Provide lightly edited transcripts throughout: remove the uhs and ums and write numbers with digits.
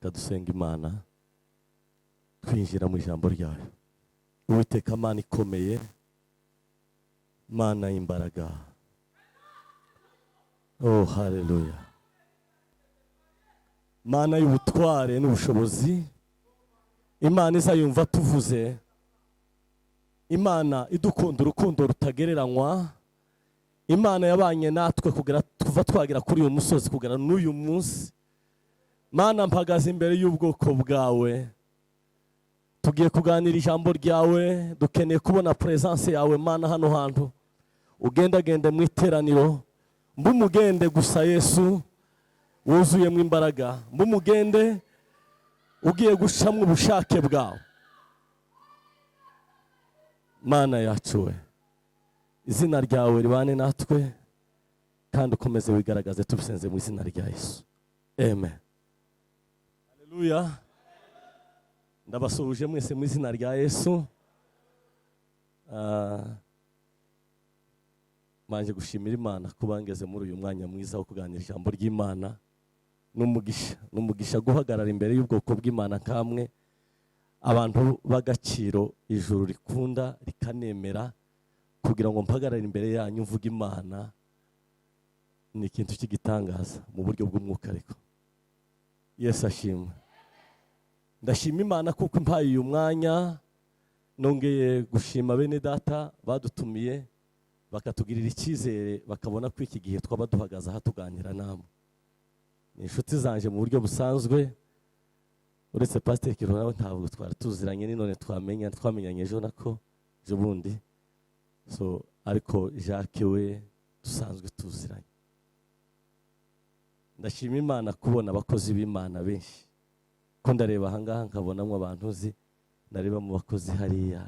Kadusenga Imana twinjira mu ijambo ryayo. Uwiteka Mana ikomeye, Mana y'imbaraga, oh haleluya, Mana y'ubutware n'ubushobozi, Imana izayumva tuvuze, Imana idukunda urukundo rutagereranywa, Imana yabanye natwe kugera kuva twagera kuri uyu musozi kugera n'uyu munsi. Mana, mpagaze imbere y'ubwoko bwawe, tugiye kuganira ijambo ryawe, dukeneye kubona presence yawe Mana hano hantu, ugendagende mu iteraniro, mbumugende gusa Yesu wuzuyemo imbaraga, mbumugende ugiye gucamo ubushake bwawe. Mana yacu we, izina ryawe ribane natwe kandi ukomeze wigaragaze, tubisenze mu izina rya Yesu, amen. Haleluya. Ndabasuhuje mwese mu izina rya Yesu. Mbanje gushimira Imana kuba ngeze muri uyu mwanya mwiza wo kuganira ijambo ry'Imana. N'umugisha, n'umugisha guhagarara imbere y'ubwoko bw'Imana nkamwe, abantu b'agaciro ijuru rikunda rikanemera, kugira ngo mpagarare imbere yanyu mvuge Imana ni ikintu cy'igitangaza mu buryo bw'umwuka. Ariko Yesu ashimwe. Ndashima Imana kuko impaye uyu mwanya. Nongeye gushima bene data badutumiye, bakatugirira icyizere, bakabona ko iki gihe twaba duhagaze aha tuganira namwe. Ni inshuti zanje mu buryo busanzwe, uretse Pasiteri Kiruhura nawe ntabwo twari tuziranye, ni none twamenya, twamenyanye ejo nako ejo bundi. So ariko Jacques we dusanzwe tuziranye. Ndashima Imana kubona abakozi b'Imana benshi, ko ndareba ahangaha nkabonamo abantu nzi, ndareba mu bakozi hariya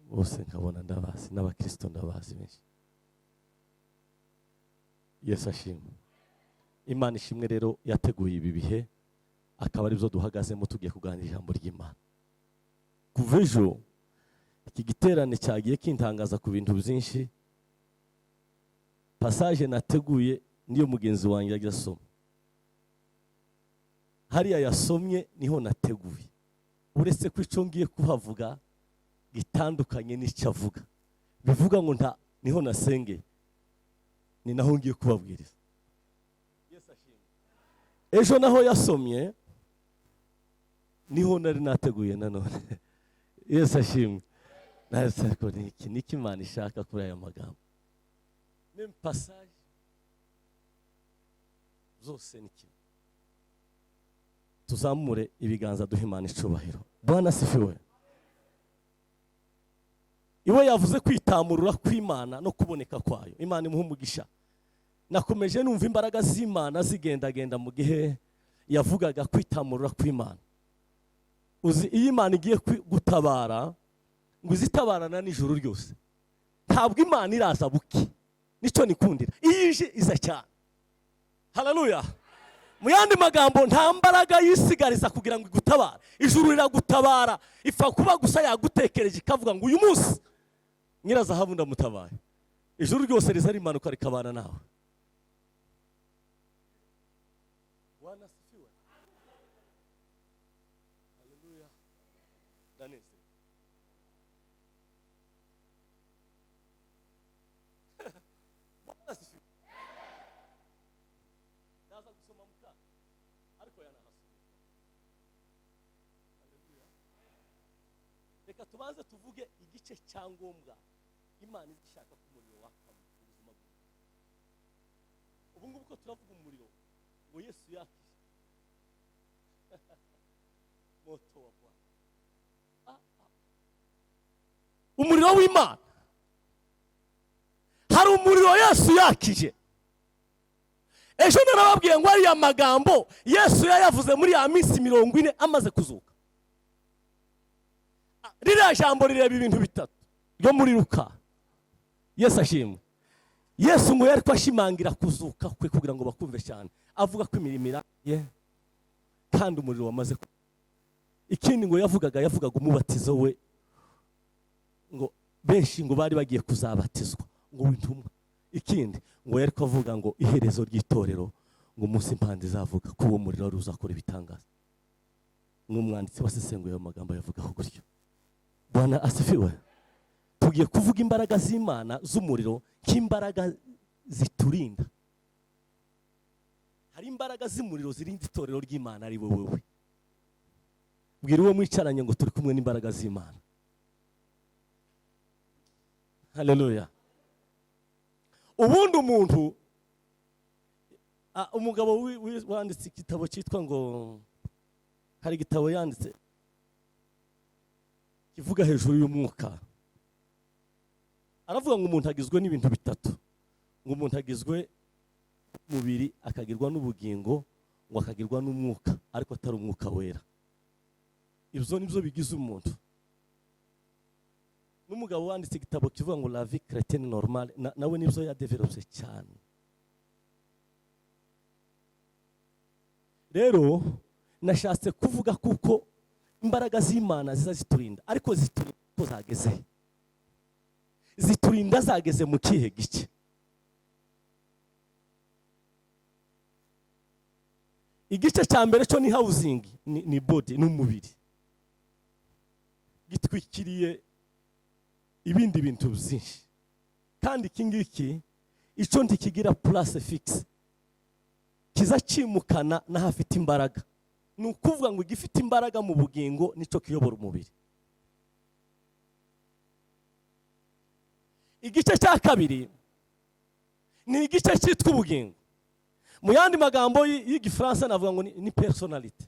bose nkabona ndabazi, n'abakristo ndabazi benshi. Yesu ashimwe. Imana ishimwe rero yateguye ibi bihe, akaba aribyo duhagazemo tugiye kuganira ijambo ry'Imana. Kuva ejo iki giterane cyagiye kintangaza ku bintu byinshi. Passage nateguye niyo mugenzi wanjye ajya asoma hariya, yasomye niho nateguye, uretse ko icyo ngiye kuhavuga gitandukanye n'icyo avuga, bivuga ngo nta niho nasengeye, ni naho ngiye kubabwiriza. Ejo naho yasomye niho nari nateguye nanone. Yesu ashimwe. Ariko ni iki, niki Imana ishaka kuri aya magambo? Même passage zose ni kimwe. Tuzamure ibiganza duhe Imana icubahiro. Bwana asifiwe. Iwe yavuze kwitamurura kw'Imana no kuboneka kwayo. Imana imuha umugisha. Nakomeje numva imbaraga z'Imana zigendagenda mu gihe yavugaga kwitamurura kw'Imana. Uzi iyo Imana igiye gutabara, ngo izitabarana n'ijuru ryose, ntabwo Imana iraza buke. Nicyo nikundira, iyo ije iza cyane. Haleluya. Mu yandi magambo, nta mbaraga yisigariza kugira ngo igutabare. Ijuru riragutabara, ipfa kuba gusa yagutekereje ikavuga ngo uyu munsi Nyirazahabu ndamutabaye, ijuru ryose riza rimanuka rikabana nawe. Bwana asifiwe. Haleluya. Ndanezerewe. Bwana asifiwe. Ndaza gusoma muka, ariko yanahasomye. Haleluya. Reka tubanze tuvuge igice cya ngombwa Imana ishaka ko umuriro waka mu buzima bwawe. Ubu ngubu ko turavuga umuriro ngo Yesu yakije moto wa Bwana, umuriro w'Imana. Hari umuriro Yesu yakije. Ejo narababwiye ngo ariya magambo Yesu yayavuze muri ya minsi 40 amaze kuzuka. Ririya jambo rireba ibintu bitatu ryo muri Luka. Yesu ashimwe. Yesu ngo yari ashimangira kuzuka kwe kugira ngo bakumve cyane, avuga ko imirimo irangiye kandi umuriro wamaze. Ikindi ngo yavugaga umubatizo we, ngo benshi ngo bari bagiye kuzabatizwa ngo intumwa. Ikindi ngo yari avuga ngo iherezo ry'itorero Ngo umunsi impanda izavuga ko uwo muriro wari uzakora ibitangaza. N'umwanditsi wasesenguye ayo magambo yavugaho gutyo. Bwana asifiwe. Tugiye kuvuga imbaraga z'Imana z'umuriro nk'imbaraga ziturinda. Hari imbaraga z'umuriro zirinda itorero ry'Imana, ari wowe. Bwira uwo mwicaranye ngo turi kumwe n'imbaraga z'Imana. Haleluya. Ubundi umuntu, umugabo wanditse igitabo cyitwa ngo, hari igitabo yanditse kivuga hejuru y'umwuka, aravuga ngo umuntu agizwe n'ibintu bitatu. Ngo umuntu agizwe n'umubiri, akagirwa n'ubugingo, ngo akagirwa n'umwuka, ariko atari umwuka wera. Ibyo nibyo bigize umuntu. N'umugabo wanditse igitabo kivuga ngo La vie chrétienne normale, nawe nibyo yadevelopse cyane. Rero nashatse kuvuga kuko imbaraga z'Imana ziza ziturinda, ariko ziturinda ko zageze, ziturinda zageze mu kihe gice? Igice cya mbere cyo ni housing, ni body, n'umubiri, gitwikiriye ibindi bintu byinshi. Kandi iki ngiki icyo ntikigira place fixe, kiza kimukana n'ahafite imbaraga. Ni ukuvuga ngo igifite imbaraga mu bugingo nicyo kiyobora umubiri. Igice cya kabiri ni igice cyitwa ubugingo. Mu yandi magambo y'Igifaransa navuga ngo ni personality,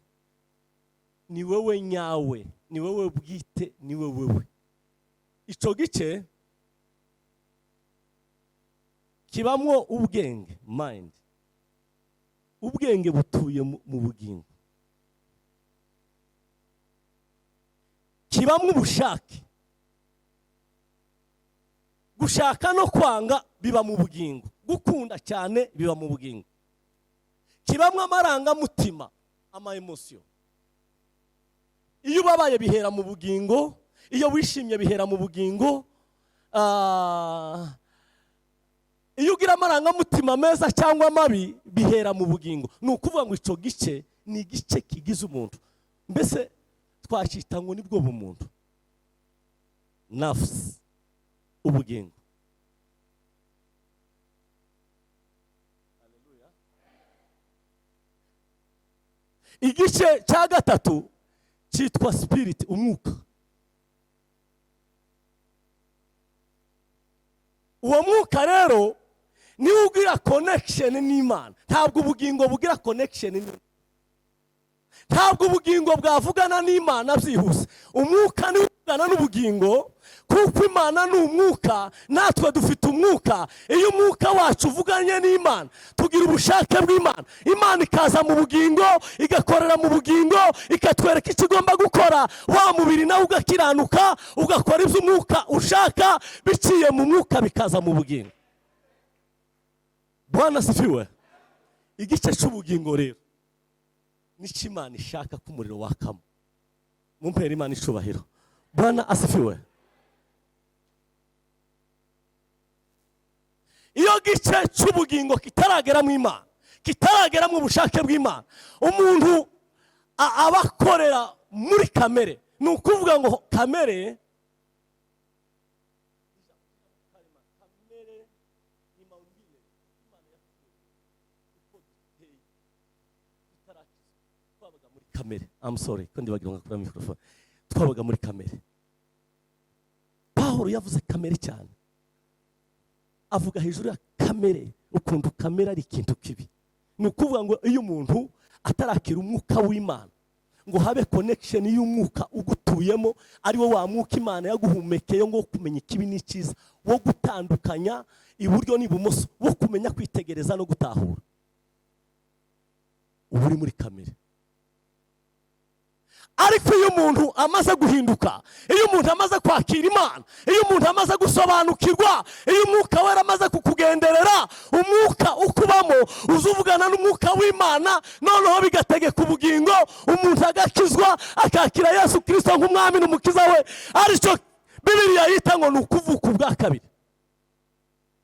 ni wewe nyawe, ni wewe bwite, ni wewe. Ico gice kibamwo ubwenge, mind. Ubwenge butuye mu bugingo. Kibamwo ubushake. Gushaka no kwanga biba mu bugingo, gukunda cyane biba mu bugingo. Kibamwo amarangamutima, ama emotion. Iyo ubabaye bihera mu bugingo, iyo wishimye bihera mu bugingo. Iyo ugira amarangamutima meza cyangwa mabi bihera mu bugingo. Ni ukuvuga ngo ico gice ni igice kigize umuntu, mbese twakita ngo nibwo bumuntu, nafsi, ubugingo. Igice cya gatatu cyitwa spirit, umwuka. Uwo mwuka rero niwo ugira connection n'Imana. Ntabwo ubugingo bugira connection n'Imana, ntabwo ubugingo bwavugana n'Imana byihuse. Umwuka niwo uvugana n'ubugingo, kuko Imana ni umwuka, natwe dufite umwuka. Iyo umwuka wacu uvuganye n'Imana tugira ubushake bw'Imana, Imana ikaza mu bugingo, igakorera mu bugingo, ikatwereka icyo igomba gukora. Wa mubiri nawe ugakiranuka, ugakora ibyo umwuka ushaka, biciye mu mwuka bikaza mu bugingo. Bwana asifiwe. Igice cy'ubugingo rero nicyo Imana ishaka ko umuriro wakamo. Mumpere Imana icubahiro. Bwana asifiwe. Iyo gice cy'ubugingo kitaragera mu Imana, kitaragera mu bushake bw'Imana, umuntu abakorera muri kamere. Ni ukuvuga ngo kamere kamere. I'm sorry ko ndibagira ngakura microphone. Twabaga muri kamere. Paulo yavuze kamere cyane, avuga hejuru ya kamere, ukuntu kamere ari ikintu kibi. Ni ukuvuga ngo iyo umuntu atarakira umwuka w'Imana, ngo habe connection y'umwuka ugutuyemo, ari wo wa mwuka Imana yaguhumekeye ngo kumenya ikibi n'icyiza, wo gutandukanya iburyo n'ibumoso, wo kumenya kwitegereza no gutahura, uba uri muri kamere. Ariko iyo umuntu amaze guhinduka, iyo umuntu amaze kwakira Imana, iyo umuntu amaze gusobanukirwa, iyo umwuka wera amaze kukugenderera, umwuka ukubamo uzuvugana n'umwuka w'Imana, noneho bigategeka ubugingo, umuntu agakizwa, akakira Yesu Kristo nk'umwami n'umukiza we. Aricyo Bibiliya yita ngo ni ukuvuka ubwa kabiri.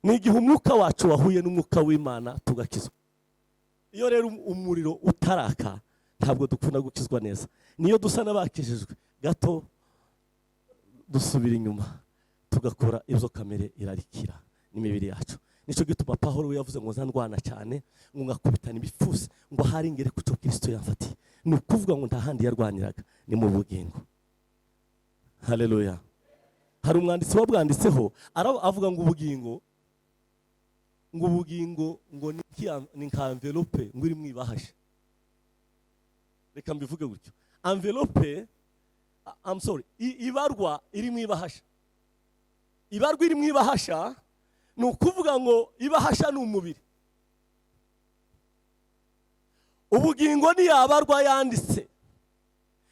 Ni igihe umwuka wacu wahuye n'umwuka w'Imana tugakizwa. Iyo rero umuriro utaraka, ntabwo dukunda gukizwa neza. Niyo dusa n'abakijijwe gato, dusubira inyuma tugakora ibyo kamere irarikira n'imibiri yacu. Nicyo gituma Pawulo we yavuze ngo nzandwana cyane, ngo ngakubitana ibipfusi, ngo ahari ngere ku cyo Kirisito yamfatiye. Ni ukuvuga ngo nta handi yarwaniraga, ni mu bugingo. Haleluya! Hari umwanditsi wabwanditseho, avuga ngo ubugingo, ngo ni nka envelope ngo iri mu ibahasha. Reka mbivuge gutyo: envelope, I'm sorry, ibarwa iri mu ibahasha. Ibarwa iri mu ibahasha, ni ukuvuga ngo ibahasha ni umubiri. Ubugingo ntiyabarwa yanditse,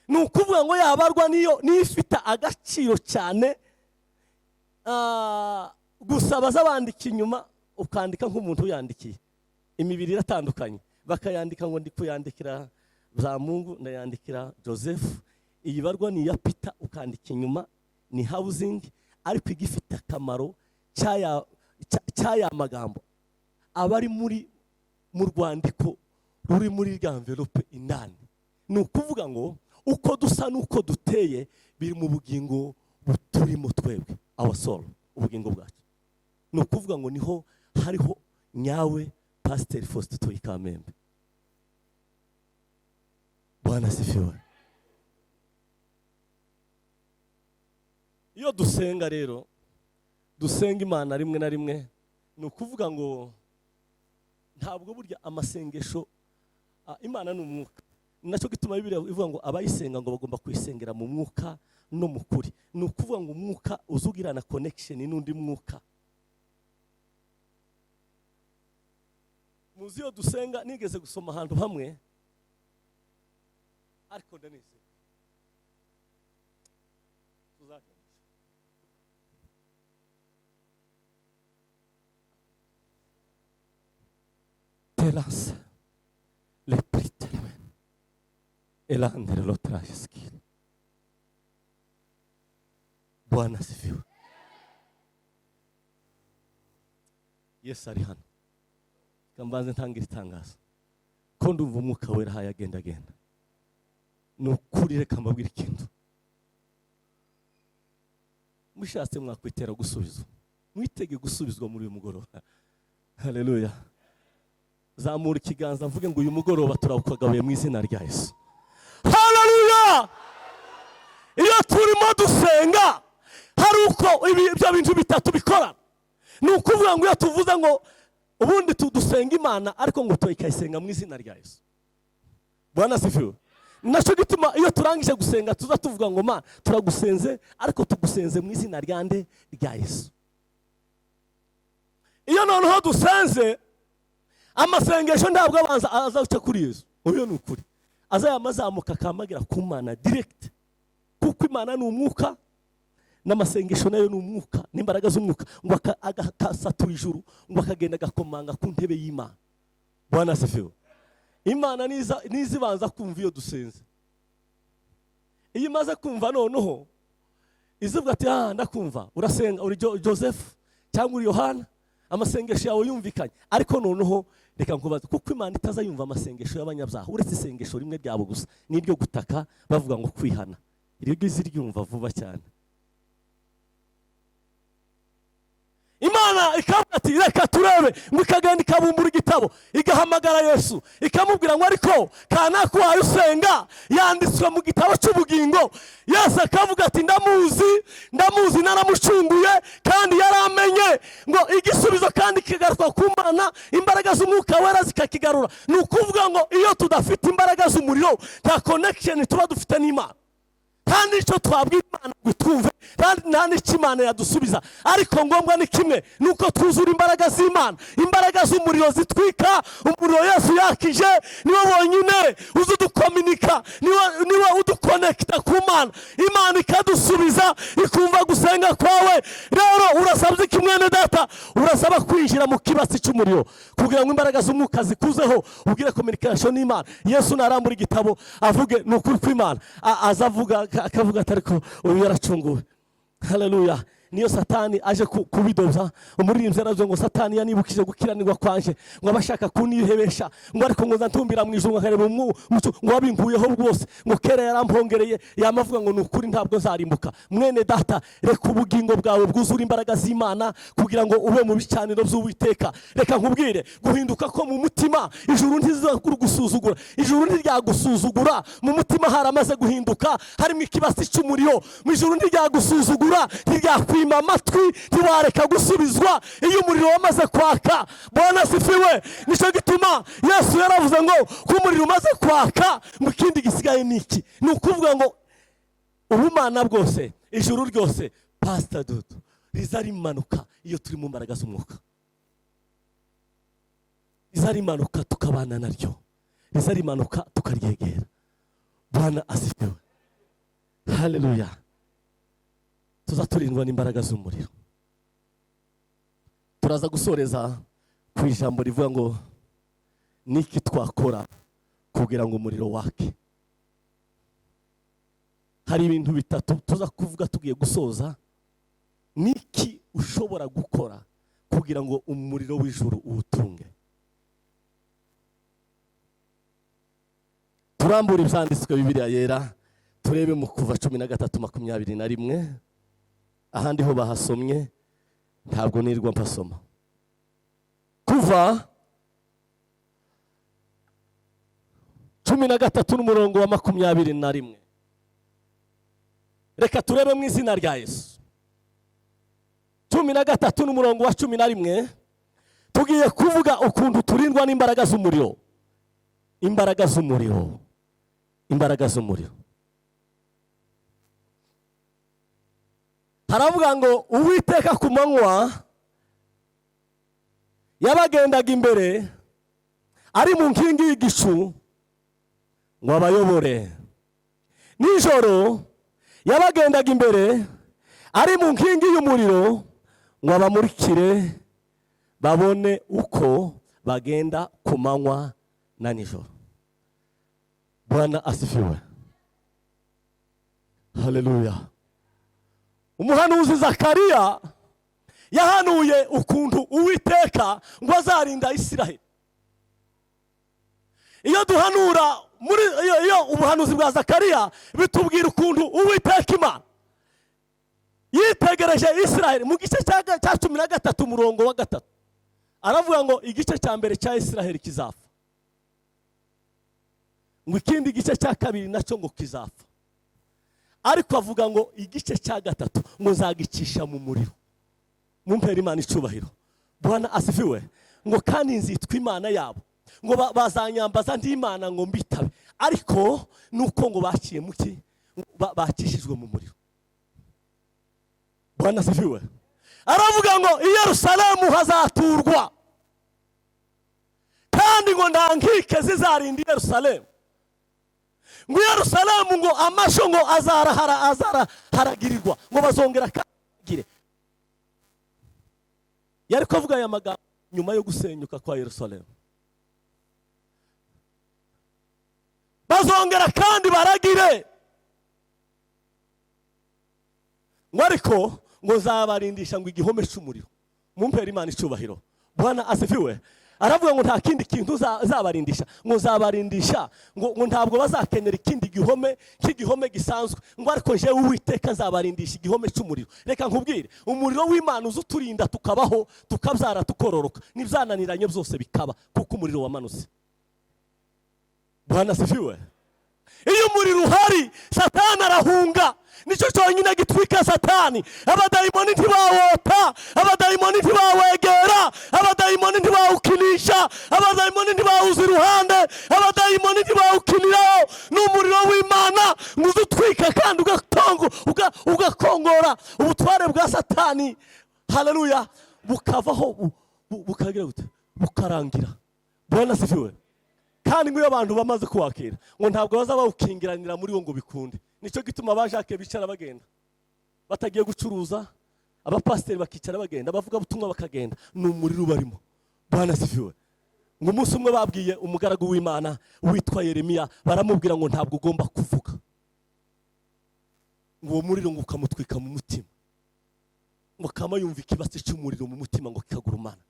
ni ukuvuga ngo yabarwa niyo ifite agaciro cyane. Gusa baza bandika inyuma, ukandika nk'umuntu uyandikiye. Imibiri iratandukanye, bakayandika ngo ndi kuyandikira za Mungu, ndayandikira Joseph, iyi barwa ni iya Peter, ukandika inyuma ni housing. Ariko igifite akamaro cy'aya magambo aba ari mu rwandiko ruri muri rya envelope indani. Ni ukuvuga ngo uko dusa n'uko duteye biri mu bugingo buturimo twebwe, our soul, ubugingo bwacu. Ni ukuvuga ngo niho hariho nyawe Pasiteri Faustin utuye i Kamembe. Bwana asifiwe! Iyo dusenga rero, dusenga Imana rimwe na rimwe, ni ukuvuga ngo ntabwo burya amasengesho, Imana ni umwuka. Ni nacyo gituma Bibiliya ivuga ngo abayisenga ngo bagomba kuyisengera mu mwuka no mu kuri. Ni ukuvuga ngo umwuka uzugirana connection n'undi mwuka. Muzi iyo dusenga, nigeze gusoma ahantu hamwe, ariko ndaneze tuzajya. Terase le pritermen elandere lo trajeski. Bwana asifiwe! Yesu ari hano. Reka mbanze ntangira itangazo ko ndumva Umwuka Wera ahaye agenda agenda. Ni ukuri, reka mbabwire ikintu: mushatse mwakwitera gusubizwa, mwitege gusubizwa muri uyu mugoroba. Haleluya! Zamura ikiganza mvuge ngo uyu mugoroba turawukagabuye mu izina rya Yesu. Haleluya! Iyo turimo dusenga, hari uko ibyo bintu bitatu bikora. Ni ukuvuga ngo iyo tuvuze ngo ubundi dusenga Imana, ariko ngo tuyikayisenga mu izina rya Yesu. Bwana asifiwe! Nacyo gituma iyo turangije gusenga tuza tuvuga ngo: "Ma turagusenze, ariko tugusenze mu izina rya nde? Rya Yesu." Iyo noneho dusenze, amasengesho ntabwo abanza aza guca kuri Yesu. Uyu ni ukuri, azayamazamuka akamagira ku Mana direct, kuko Imana ni umwuka, n'amasengesho nayo ni umwuka n'imbaraga z'umwuka, ngo agasatura ijuru, ngo akagenda agakomanga ku ntebe y'Imana. Bwana asifiwe! Imana niza ibanza kumva iyo dusenze. Iyo imaze kumva, noneho izivuga ati: "Ah, ndakumva, urasenga uri Joseph cyangwa uri Yohana, amasengesho yawe yumvikanye. Ariko noneho reka nkubaze," kuko Imana itaza yumva amasengesho y'abanyabyaha, uretse isengesho rimwe ryabo gusa, n'iryo gutaka bavuga ngo kwihana. Iryo ryo iryumva vuba cyane. Imana ikavuga ati: "Reka turebe." Ngo ikagenda ikabumbura igitabo, igahamagara Yesu, ikamubwira ngo: "Ariko kanaka uwaye usenga yanditswe mu gitabo cy'ubugingo?" Yesu akavuga ati: "Ndamuzi, ndamuzi, naramucunguye kandi yaramenye." Ngo igisubizo kandi kigaruka ku Mana, imbaraga z'Umwuka Wera zikakigarura. Ni ukuvuga ngo iyo tudafite imbaraga z'umuriro, nta connection tuba dufite n'Imana, nta n'icyo twabwira Imana ngo itwumve, nta n'icyo Imana yadusubiza. Ariko ngombwa ni kimwe, ni uko twuzura imbaraga z'Imana, imbaraga z'umuriro zitwika. Umuriro Yesu yakije niwe wonyine uzi udukominika, niwe udukonekita ku Mana, Imana ikadusubiza, ikumva gusenga kwawe. Rero urasabye iki, mwene data? Urasaba kwinjira mu kibatsi cy'umuriro kugira ngo imbaraga z'umwuka zikuzeho, ubwire communication n'Imana. Yesu narambura igitabo avuge: "Ni ukuri kw'Imana," aza avuga, akavuga ati: "Ariko uyu yaracunguwe." Haleluya! Niyo Satani aje kubidoza. Umuririmbyi yaravuze ngo Satani yanibukije gukiranirwa kwanje, ngo abashaka kunihebesha, ngo ariko ngo ntumbira mu ijuru nkareba umuco, ngo wabinkuyeho rwose, ngo kera yarampongereye, yamavuga ngo ni ukuri ntabwo nzarimbuka. Mwene data, reka ubugingo bwawe bwuzure imbaraga z'Imana kugira ngo ube mu bicaniro by'Uwiteka. Reka nkubwire, guhinduka ko mu mutima, ijuru ntizagusuzugura, ijuru ntiryagusuzugura. Mu mutima haramaze guhinduka, harimo ikibasi cy'umuriro. Mu ijuru ntiryagusuzugura, ntiryakwima amatwi, ntiwareka gusubizwa iyo umuriro wamaze kwaka. Bwana asifiwe. Nicyo gituma Yesu yaravuze ngo ko umuriro umaze kwaka, mu kindi gisigaye ni iki? Ni ukuvuga ngo ubumana bwose, ijuru ryose, Pastor Dudu, riza rimanuka iyo turi mu mbaraga z'umwuka, riza rimanuka tukabana naryo, riza rimanuka tukaryegera. Bwana asifiwe, haleluya. Tuza turindwa n'imbaraga z'umuriro. Turaza gusoreza ku ijambo rivuga ngo niki twakora kugira ngo umuriro wake. Hari ibintu bitatu tuza kuvuga tugiye gusoza. Niki ushobora gukora kugira ngo umuriro w'ijuru uwutunge? Turambura ibyanditswe Bibiliya yera, turebe mu Kuva 13:21. Ahandi ho bahasomye, ntabwo nirwa mpasoma. Kuva 13 n'umurongo wa 21. Reka turebe mu izina rya Yesu. 13 n'umurongo wa 11, tugiye kuvuga ukuntu turindwa n'imbaraga z'umuriro. Imbaraga z'umuriro, imbaraga z'umuriro. Haravuga ngo Uwiteka ku manywa yabagendaga imbere ari mu nkingi y'igicu ngo abayobore, nijoro yabagendaga imbere ari mu nkingi y'umuriro ngo abamurikire babone uko bagenda ku manywa na nijoro. Bwana asifiwe, haleluya. Umuhanuzi Zakariya yahanuye ukuntu Uwiteka ngo azarinda Isiraheli. Iyo duhanura muri iyo ubuhanuzi bwa Zakariya bitubwira ukuntu Uwiteka Imana yitegereje Isiraheli mu gice cya 13 umurongo wa 3. Aravuga ngo igice cya mbere cya Isiraheli kizapfa, ngo ikindi gice cya kabiri nacyo ngo kizapfa, ariko avuga ngo igice cya gatatu ngo nzagicisha mu muriro. Mumpera Imana icubahiro. Bwana asifiwe. Ngo kandi nzitwa Imana yabo, ngo bazanyambaza ndi Imana ngo mbitabe, ariko nuko ngo baciye muki, bakishijwe mu muriro. Bwana asifiwe. Aravuga ngo i Yerusalemu hazaturwa, kandi ngo nta nkike zizarinda i Yerusalemu. Ngo Yerusalemu ngo amasho ngo azarahara azaraharagirirwa, ngo bazongera kagire. Yari kuvuga aya magambo nyuma yo gusenyuka kwa Yerusalemu. Bazongera kandi baragire, ngo ariko ngo zabarindisha ngo igihome cy'umuriro. Mumpera Imana icubahiro. Bwana asifiwe. Aravuga ngo nta kindi kintu zabarindisha, ngo zabarindisha ngo ntabwo bazakenera ikindi gihome k'igihome gisanzwe, ngo ariko jewe Uwiteka nzabarindisha igihome cy'umuriro. Reka nkubwire, umuriro w'Imana uzuturinda tukabaho, tukabyara, tukororoka, nibyananiranye byose bikaba, kuko umuriro wamanutse. Bwana asifiwe. Iyo umuriro uhari Satani arahunga. Nicyo cyonyine gitwika Satani. Abadayimoni ntibawota, abadayimoni ntibawegera, abadayimoni ntibawukinisha, abadayimoni ntibawuza iruhande, abadayimoni ntibawukiniraho. Ni umuriro w'Imana ngo uzutwika kandi ugakongora ubutware bwa Satani. Haleluya. Bukavaho, bukagira gute? Bukarangira. Bwana asifiwe. Kandi ngo iyo abantu bamaze kuwakira ngo ntabwo bazabawukingiranira muri wo ngo bikunde. Nicyo gituma ba Jacques bicara bagenda batagiye gucuruza, abapasiteri bakicara bagenda, abavuga butumwa bakagenda, ni umuriro barimo. Bwana asifiwe. Ngo umunsi umwe babwiye umugaragu w'Imana witwa Yeremiya, baramubwira ngo ntabwo ugomba kuvuga, ngo uwo muriro ngo ukamutwika mu mutima. Ngo kama yumva ikibatsi cy'umuriro mu mutima ngo kikagurumana.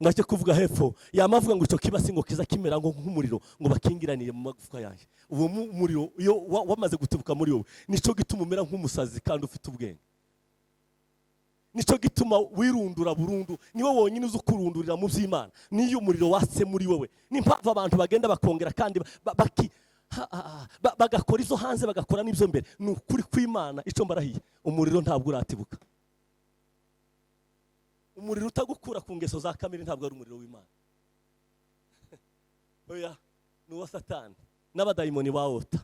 Ngacyo kuvuga hepfo yamavuga ngo icyo kibasi ngo kiza kimera ngo nk'umuriro ngo bakingiranire mu magufwa yanjye. Uwo muriro iyo wamaze gutubuka muri wowe, nicyo gituma umera nk'umusazi kandi ufite ubwenge. Nicyo gituma wirundura burundu, niwe wonyine uzi kurundurira mu by'Imana. Niyo umuriro watse muri wowe, ni impamvu abantu bagenda bakongera kandi bagakora izo hanze, bagakora n'ibyo mbere. Ni ukuri kw'Imana, icyo mbarahiye, umuriro ntabwo uratibuka. Umuriro utagukura ku ngeso za kamere ntabwo ari umuriro w'Imana. Oya, ni uwa Satani n'abadayimoni bawota.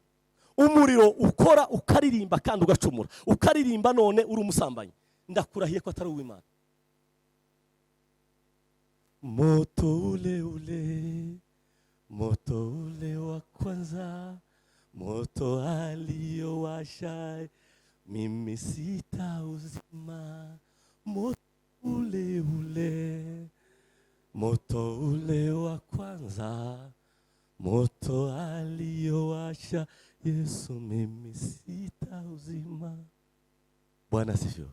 Umuriro ukora ukaririmba kandi ugacumura, ukaririmba none uri umusambanyi, ndakurahiye ko atari uw'Imana. Moto ule ule, moto ule wa kwanza, moto aliyowasha mimi sitauzima. Moto ule ule, moto ule wa kwanza, moto aliyowasha Yesu mimi sitauzima. Bwana asifiwe.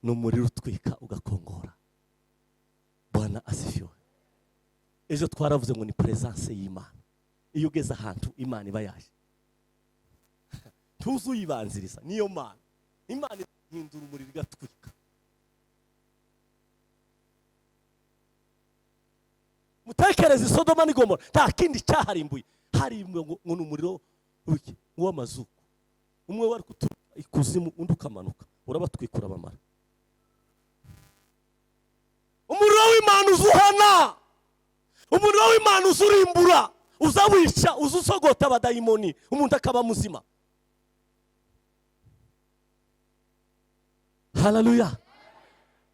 N'umuriro utwika ugakongora. Bwana asifiwe. Ejo twaravuze ngo ni presence y'Imana. Iyo ugeze ahantu Imana iba yaje, ntuzuyibanziriza, niyo Mana. Imana ihindura umuriro igatwika. Mutekereze Sodoma ni Gomora, nta kindi cyaharimbuye, harimbuye ngo ni umuriro w'iki? W'amazuku. Umwe wari kuturuka ikuzimu, undi ukamanuka, urabatwika urabamara. Umuriro w'Imana uzuhana, umuriro w'Imana uzurimbura, uzawica, uzusogota abadayimoni, umuntu akaba muzima. Haleluya.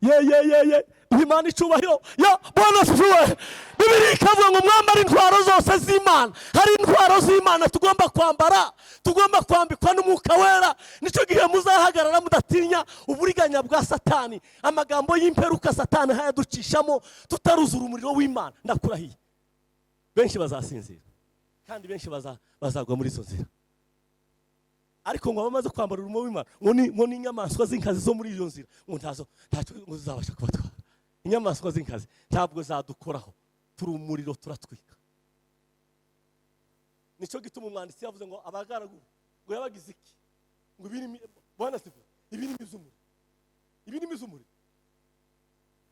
Ye ye ye ye, Imana icyubahiro. Ya Bwana asifiwe. Bibiliya ikavuga ngo mwambare intwaro zose z'Imana. Hari intwaro z'Imana tugomba kwambara, tugomba kwambikwa n'Umwuka Wera. Nicyo gihe muzahagarara mudatinya uburiganya bwa Satani. Amagambo y'imperuka Satani hayaducishamo tutaruzura umuriro w'Imana. Ndakurahiye, benshi bazasinzira kandi benshi bazagwa muri izo nzira. Ariko ngo abamaze kwambara umuriro w'Imana, ngo ni inyamaswa z'inkazi zo muri iyo nzira, ngo ntacyo ngo zizabasha kubatwara. Inyamaswa z'inkazi ntabwo zadukoraho, turi umuriro turatwika. Nicyo gituma umwanditsi yavuze ngo abagaragu ngo yabagize iki? Ngo ibirimi, Bwana sifu, ibirimi by'umuriro, ibirimi by'umuriro,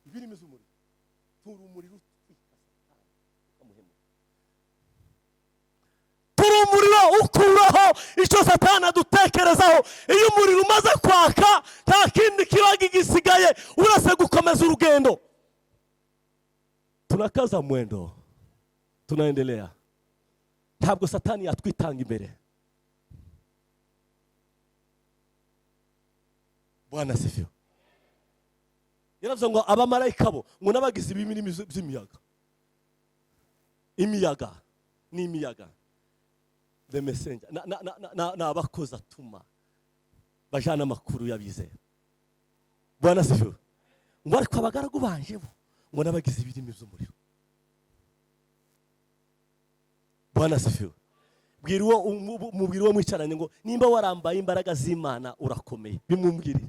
ibirimi by'umuriro, turi umuriro utwika Satani ukamuhemura. Turi umuriro ukuraho icyo Satani adutekerezaho. Iyo umuriro umaze kwaka nta kindi kiba gisigaye uretse gukomeza urugendo. Tunakaza mwendo, tunaendelea. Ntabwo Satani yatwitanga imbere. Bwana asifiwe. Yaravuze ngo abamarayika bo ngo nabagize ibirimi by'imiyaga. Imiyaga ni imiyaga. The messenger na abakozi atuma bajana amakuru y'abizera. Bwana asifiwe. Ngo ariko abagaragu banje bo ngo nabagize ibirimi by'umuriro. Bwana asifiwe. Bwira uwo mubwira uwo mwicaranye ngo nimba warambaye imbaraga z'Imana urakomeye, bimubwire.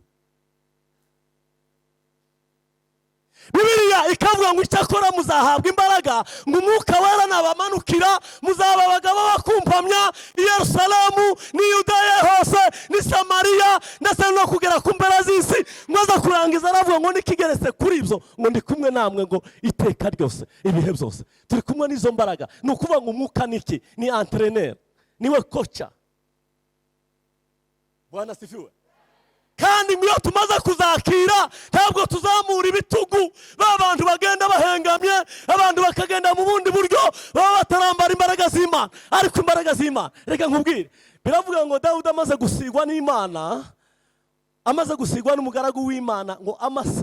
Bibiliya ikavuga ngo icyakora muzahabwa imbaraga, ngo Umwuka Wera nabamanukira muzaba abagabo bakumpamya i Yerusalemu n'i Yudaya hose n'i Samariya ndetse no kugera ku mpera z'isi. Ngo aza kurangiza aravuga ngo nikigeretse kuri ibyo ngo ndi kumwe namwe ngo iteka ryose ibihe byose. Turi kumwe n'izo mbaraga. Ni ukuvuga ngo Umwuka niki? Ni entraîneur, niwe kocha. Bwana asifiwe. Kandi iyo tumaze kuzakira ntabwo tuzamura ibitugu. Ba bantu bagenda bahengamye, abantu bakagenda mu bundi buryo, baba batarambara imbaraga z'Imana. Ariko imbaraga z'Imana, reka nkubwire, biravuga ngo Dawudi amaze gusigwa n'Imana, amaze gusigwa n'umugaragu w'Imana, ngo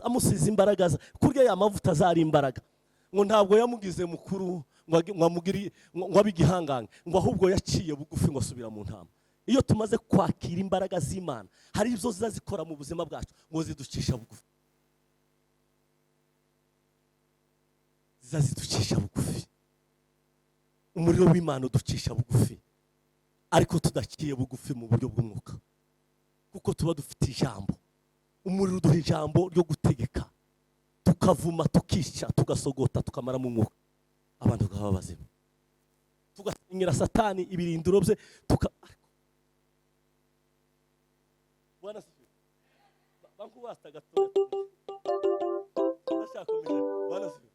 amusize imbaraga ze, kurya ya mavuta zari imbaraga, ngo ntabwo yamugize mukuru ngo amugire ngo abe igihangange, ngo ahubwo yaciye bugufi ngo asubira mu ntama. Iyo tumaze kwakira imbaraga z'Imana, hari ibyo zizazikora mu buzima bwacu ngo ziducisha bugufi. Zizaziducisha bugufi. Umuriro w'Imana uducisha bugufi, ariko tudaciye bugufi mu buryo bw'umwuka. Kuko tuba dufite ijambo. Umuriro uduha ijambo ryo gutegeka, tukavuma, tukisha, tugasogota, tukamara mu mwuka, abantu bakaba bazima, tugasenyera Satani ibirindiro bye, tuka. Bwana asifiwe. Bankubasta gatoya, ndashaka kumenya. Bwana asifiwe.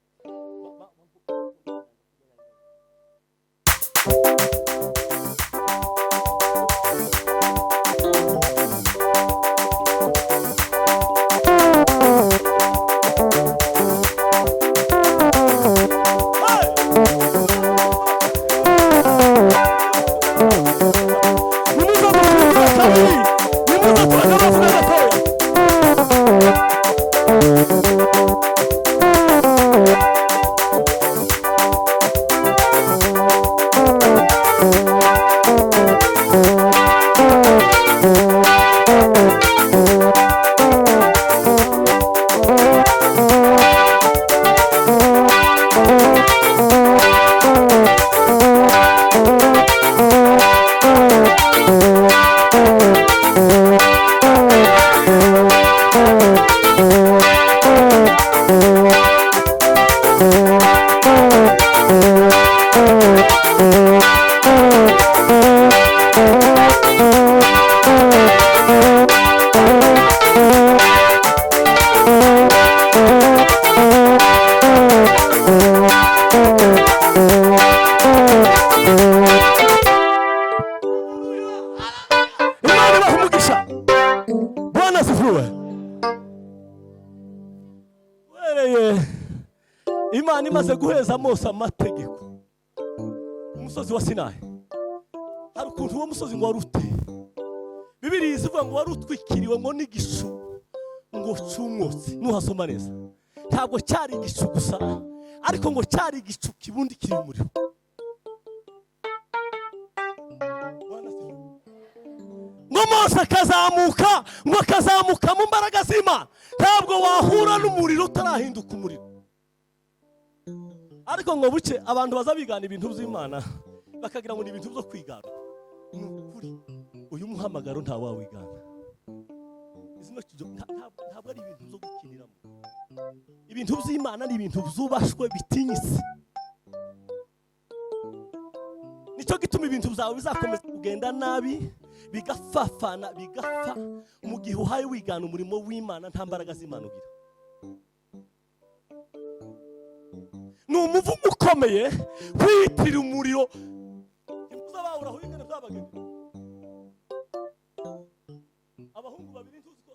Nimuze dusubize kabiri, nimuze turagabavuga gatoya. Imana ibahe umugisha. Bwana asifiwe. Uhereye Imana imaze guheza Mose amategeko, umusozi wa Sinayi, hari ukuntu uwo musozi ngo wari uteye. Bibiliya izivuga ngo wari utwikiriwe ngo n'igicu ngo cy'umwotsi. Nuhasoma neza, ntabwo cyari igicu gusa, ariko ngo cyari igicu kibundikiriye umuriro. Bwana asifiwe. Ngo Mose akazamuka, ngo akazamuka mu mbaraga z'Imana. Ntabwo wahura n'umuriro utarahinduka umuriro. Ariko ngo buke abantu baza bigana ibintu by'Imana, bakagira ngo ni ibintu byo kwigana. Ni ukuri, uyu muhamagaro nta wawigana. Izino ntabwo ari ibintu byo gukiniramo. Ibintu by'Imana ni ibintu byubashwe, bitinyitse. Nicyo gituma ibintu byawe bizakomeza kugenda nabi, bigafafana, bigapfa, mu gihe uhaye wigana umurimo w'Imana nta mbaraga z'Imana ugira. Ni umuvumo ukomeye kwiyitirira umuriro. Ntimuza bahura aho ingene byabagenda. Abahungu babiri, ntuzi ko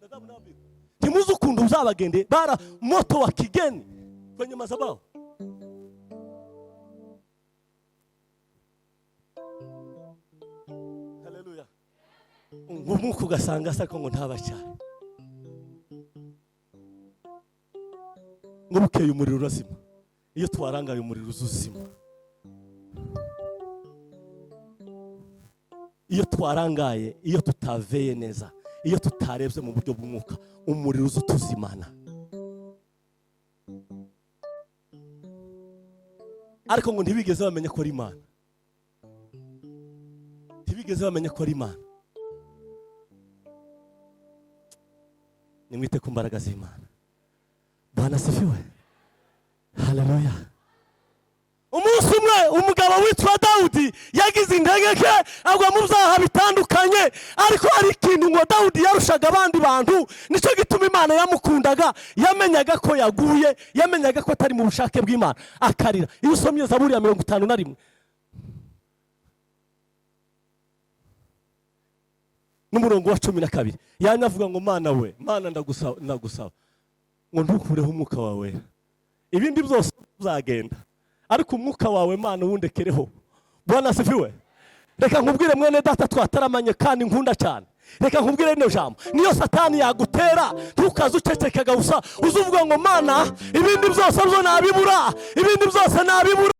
Nadabu na Abihu, ntimuzi ukuntu byabagende, bara moto wa kigeni kwenye madhabahu. Haleluya. Umwuka ugasanga asa, ariko ngo ntabacyane. Ngo bukeye umuriro urazima. Iyo twarangaye, umuriro uzuzima. Iyo twarangaye, iyo tutaveye neza, iyo tutarebye mu buryo bw'umwuka, umuriro uza utuzimana. Ariko ngo ntibigeze bamenya ko ari Imana, ntibigeze bamenya ko ari Imana. Nimwite ku mbaraga z'Imana. Bwana asifiwe. Haleluya. Umunsi umwe umugabo witwa Dawudi yagize intege nke, agwa mu byaha bitandukanye. Ariko hari ikintu ngo Dawudi yarushaga abandi bantu, nicyo gituma Imana yamukundaga. Yamenyaga ko yaguye, yamenyaga ko atari mu bushake bw'Imana, akarira. Iyo usomye Zaburi ya 51 n'umurongo wa 12, yanavuga ngo: "Mana we, Mana, ndagusaba, ndagusaba ngo ntukureho umwuka wawe. Ibindi byose bizagenda, ariko umwuka wawe, Mana, wundekereho." Bwana asifiwe. Reka nkubwire, mwene data twataramanye kandi nkunda cyane, reka nkubwire rino jambo: niyo Satani yagutera, ntukaze ucecekaga gusa, uzuvuga ngo: "Mana, ibindi byose byo nabibura, ibindi byose nabibura."